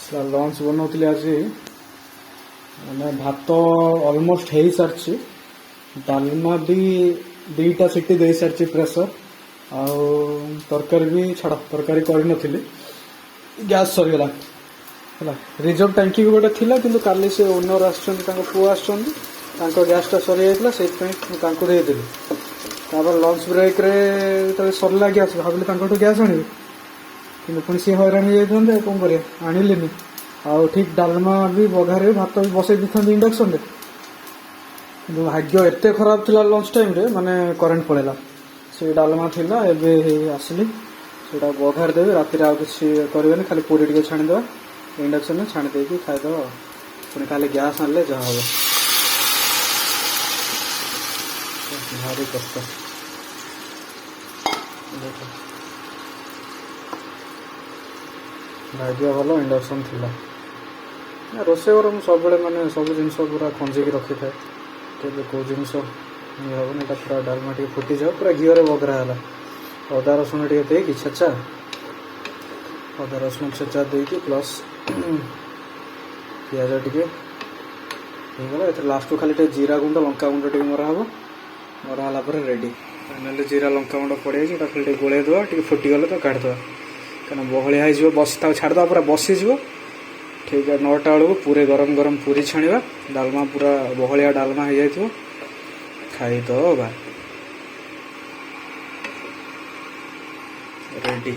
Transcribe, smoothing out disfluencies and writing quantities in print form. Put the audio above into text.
Launch ବନାଉଥିଲି ଆଜି, ମାନେ ଭାତ ଅଲମୋଷ୍ଟ ହେଇସାରିଛି, ଡାଲମା ବି 2ଟା ସିଟି ଦେଇସାରିଛି ପ୍ରେସର, ଆଉ ତରକାରୀ ବି ଛାଡ଼, ତରକାରୀ କରିନଥିଲି, ଗ୍ୟାସ୍ ସରିଗଲା। ହେଲା, ରିଜର୍ଭ ଟାଙ୍କି ବି ଗୋଟେ ଥିଲା, କିନ୍ତୁ କାଲି ସେ ଓନର୍ ଆସିଛନ୍ତି, ତାଙ୍କ ପୁଅ ଆସିଛନ୍ତି, ତାଙ୍କ ଗ୍ୟାସ୍ଟା ସରିଯାଇଥିଲା, ସେଇଥିପାଇଁ ମୁଁ ତାଙ୍କୁ ଦେଇଦେଲି। ତାପରେ ଲଞ୍ଚ ବ୍ରେକ୍ରେ ଯେତେବେଳେ ସରିଲା ଗ୍ୟାସ୍, ଭାବିଲି ତାଙ୍କଠୁ ଗ୍ୟାସ୍ ଆଣିବି, କିନ୍ତୁ ପୁଣି ସିଏ ହଇରାଣ ହେଇଯାଇଥାନ୍ତେ, ଆଉ କ'ଣ କରିବା, ଆଣିଲିନି। ଆଉ ଠିକ୍ ଡାଲମା ବି ବଘାରେ ଭାତ ବି ବସେଇ ଦେଇଥାନ୍ତି ଇଣ୍ଡକ୍ସନରେ, କିନ୍ତୁ ଭାଗ୍ୟ ଏତେ ଖରାପ ଥିଲା ଲଞ୍ଚ ଟାଇମ୍ରେ, ମାନେ କରେଣ୍ଟ ପଳେଇଲା। ସେ ଡାଲମା ଥିଲା, ଏବେ ଆସିଲି, ସେଇଟା ବଘାରି ଦେବି। ରାତିରେ ଆଉ କିଛି କରିବେନି, ଖାଲି ପୁରୀ ଟିକେ ଛାଣିଦେବା ଇଣ୍ଡକ୍ସନରେ, ଛାଣି ଦେଇକି ଖାଇଦେବା। ଆଉ ପୁଣି କାଲି ଗ୍ୟାସ୍ ଆଣିଲେ ଯାହା ହେବ। ଭାରି କଷ୍ଟ। ଦେଖ, ଭାଗ୍ୟ ଭଲ ଇଣ୍ଡକ୍ସନ୍ ଥିଲା। ନା, ରୋଷେଇ ଘରେ ମୁଁ ସବୁବେଳେ ମାନେ ସବୁ ଜିନିଷ ପୁରା ଖଞ୍ଜିକି ରଖିଥାଏ, କେବେ କେଉଁ ଜିନିଷ ଇଏ ହେବନି। ଏଇଟା ପୁରା ଡାଲମା ଟିକେ ଫୁଟିଯାଉ, ପୁରା ଘିଅରେ ବଘରା ହେଲା। ଅଦା ରସୁଣ ଟିକେ ଦେଇକି ଛେଚା, ଅଦା ରସୁଣ ଛେଚା ଦେଇକି ପ୍ଲସ୍ ପିଆଜ ଟିକେ ହେଇଗଲା। ଏଥିରେ ଲାଷ୍ଟକୁ ଖାଲି ଟିକେ ଜିରା ଗୁଣ୍ଡ, ଲଙ୍କା ଗୁଣ୍ଡ ଟିକେ ମରା ହେବ। ମରା ହେଲା ପରେ ରେଡ଼ି। ଫାଇନାଲି ଜିରା ଲଙ୍କା ଗୁଣ୍ଡ ପଡ଼ିଯାଇଛି, ଏଇଟା ଖାଲି ଟିକେ ଗୋଳେଇ ଦେବା, ଟିକେ ଫୁଟିଗଲେ ତ କାଢ଼ିଦେବା, କାହିଁକିନା ବହଳିଆ ହେଇଯିବ। ବସି ତାକୁ ଛାଡ଼ିଦେବା, ପୁରା ବସିଯିବ। ଠିକ୍ 9ଟା ବେଳକୁ ପୁରୀ, ଗରମ ଗରମ ପୁରୀ ଛାଣିବା। ଡାଲମା ପୁରା ବହଳିଆ ଡାଲମା ହେଇଯାଇଥିବ, ଖାଇଦେବା। ରେଡ଼ି।